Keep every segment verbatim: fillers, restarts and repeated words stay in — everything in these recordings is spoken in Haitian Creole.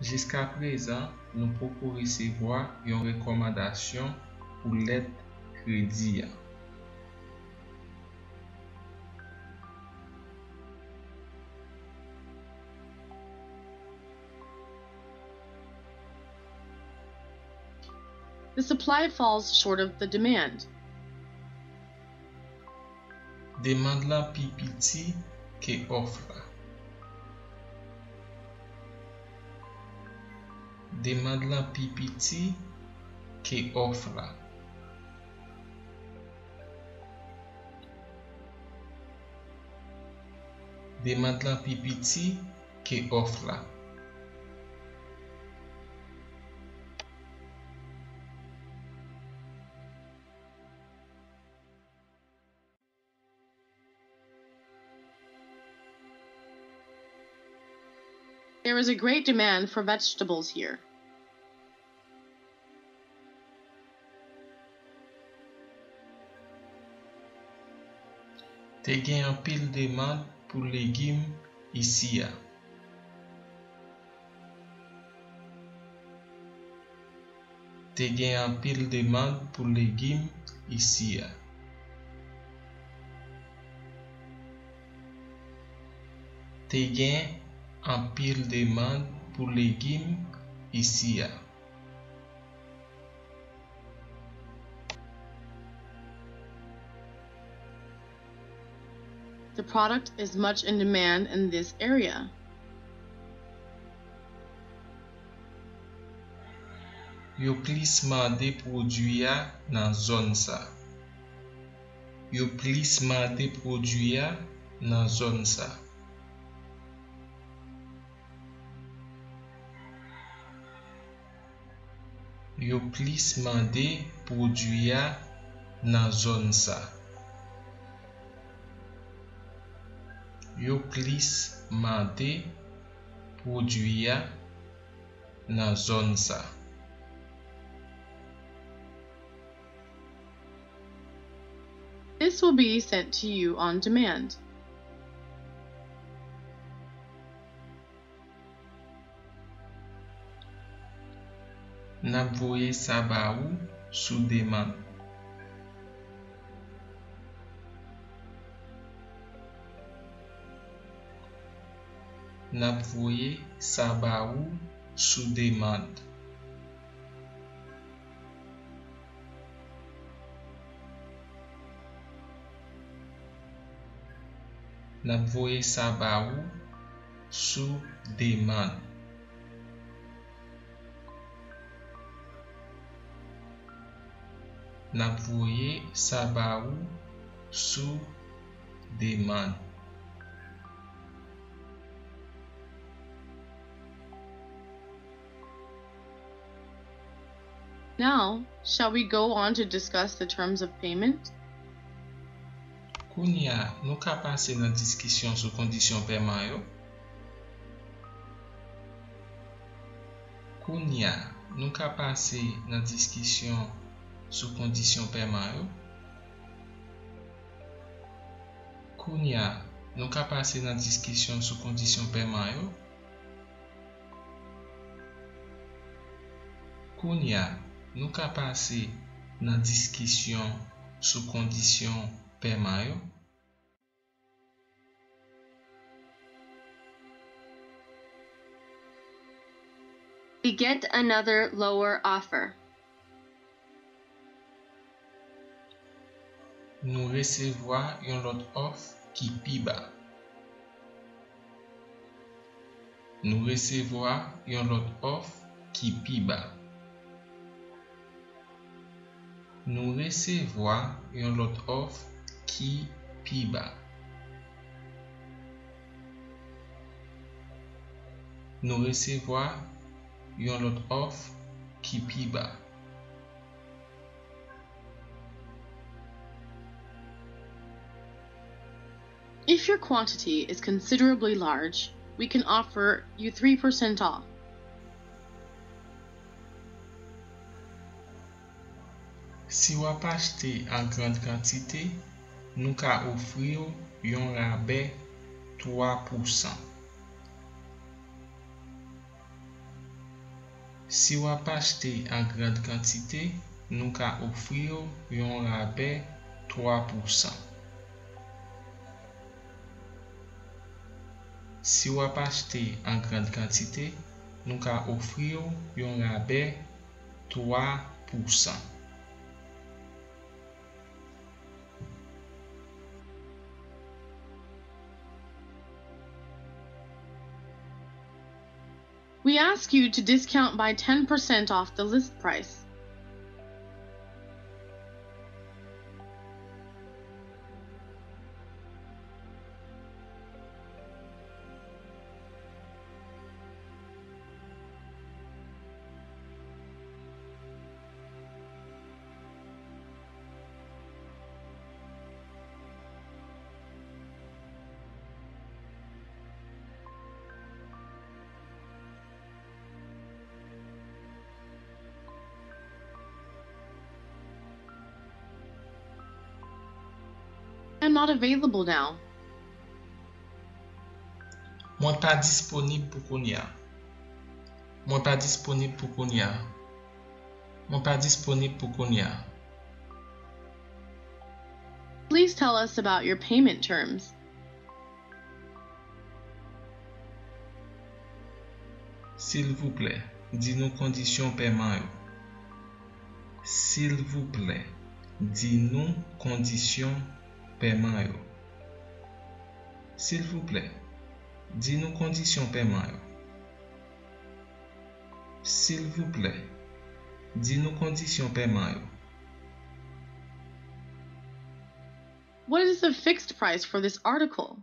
Jiskaprezan, nou poko resevwa yon rekòmandasyon pou lèt kredi a. The supply falls short of the demand. Demann lan pi piti ke òf la. Demann lan pi piti ke òf la. Demann lan pi piti ke òf la. There is a great demand for vegetables here. Te gen anpil demann pou legim isi a. Te gen anpil demann pou legim isi a. Te gen anpil demann pou legim isi a. The product is much in demand in this area. Yo plis mande pwodui a nan zòn sa. Yo plis mande pwodui a nan zòn sa. Yo plis mande pwodui a nan zòn sa. Yo plis mande pwodui a nan zòn sa. This will be sent to you on demand. N ap voye sa ba ou sou demann. N ap voye sa ba ou sou demann. N ap voye sa ba ou sou demann. N ap voye sa ba ou sou demann. Now, shall we go on to discuss the terms of payment? Kounye a, nou ka pase nan diskisyon sou kondisyon pèman yo. Kounye a, nou ka pase nan diskisyon sou kondisyon pèman yo. Kounye a, nou ka pase nan diskisyon sou kondisyon pèman yo. Kounye a, nou ka pase nan diskisyon sou kondisyon pèman yo. We get another lower offer. Nou resevwa yon lòt òf ki pi ba. Nou resevwa yon lòt òf ki pi ba. Nou resevwa yon lòt òf ki pi ba. Nou resevwa yon lòt òf ki pi ba. If your quantity is considerably large, we can offer you three percent off. Si w ap achte an grand kantite, nou ka ofri w yon rabè twa pousan. Si w ap achte an grand kantite, nou ka ofri w yon rabè twa pousan. Si w ap achte an grand kantite, nou ka ofri w yon rabè twa pousan. We ask you to discount by ten percent off the list price. I'm not available now. Mwen pa disponib pou kounye a. Mwen pa disponib pou kounye a. Mwen pa disponib pou kounye a. Please tell us about your payment terms. Silvouplè, di nou kondisyon pèman yo. Silvouplè, di nou kondisyon pèman yo. Silvouplè, di nou kondisyon pèman yo. Silvouplè, di nou kondisyon pèman yo. What is the fixed price for this article?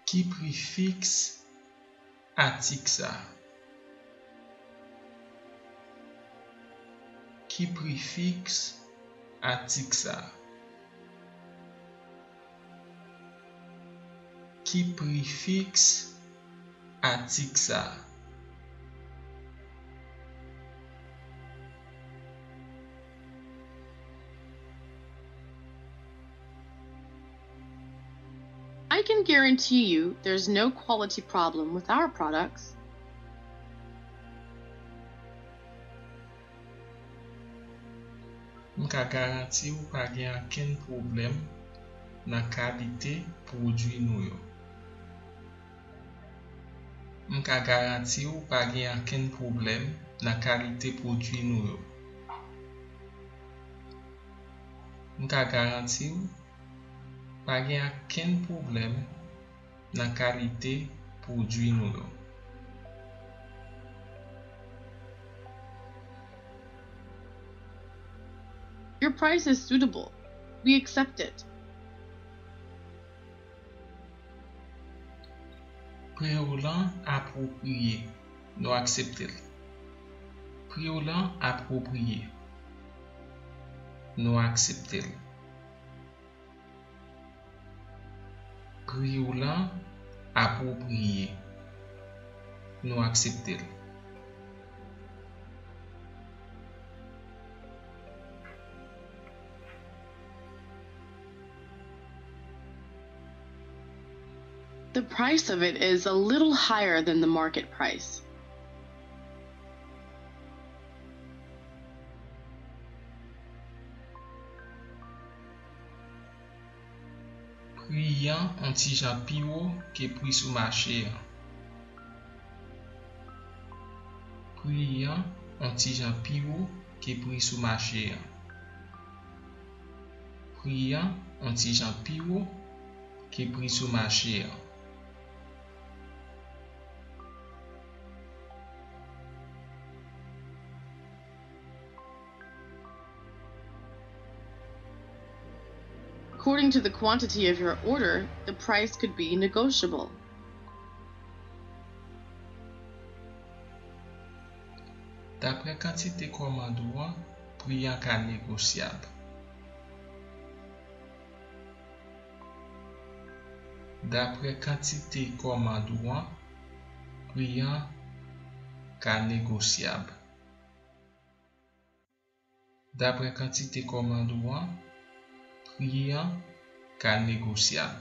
Ki pri fiks atik sa? Ki pri fiks atik sa? Ki pri fiks atik sa? I can guarantee you there's no quality problem with our products. M ka garanti w pa gen ankenn pwoblèm nan kalite pwodui nou yo. M ka garanti w pa gen ankenn pwoblèm nan kalite pwodui nou yo. M ka garanti w pa gen ankenn pwoblèm nan kalite pwodui nou yo. Your price is suitable. We accept it. Pri w lan apwopriye. Nou aksepte l. Pri w lan apwopriye. Nou aksepte l. Pri w lan apwopriye. Nou aksepte l. The price of it is a little higher than the market price. Pri an on ti jan pi wo ke pri sou mache an. Pri an on ti jan pi wo ke pri sou mache an. Pri an on ti jan pi wo ke pri sou mache an. According to the quantity of your order, the price could be negotiable. Daprè kantite kòmand ou an, pri an ka negosyab. Daprè kantite kòmand ou an, pri an ka negosyab. Daprè kantite kòmand ou an, pri an ka negosyab.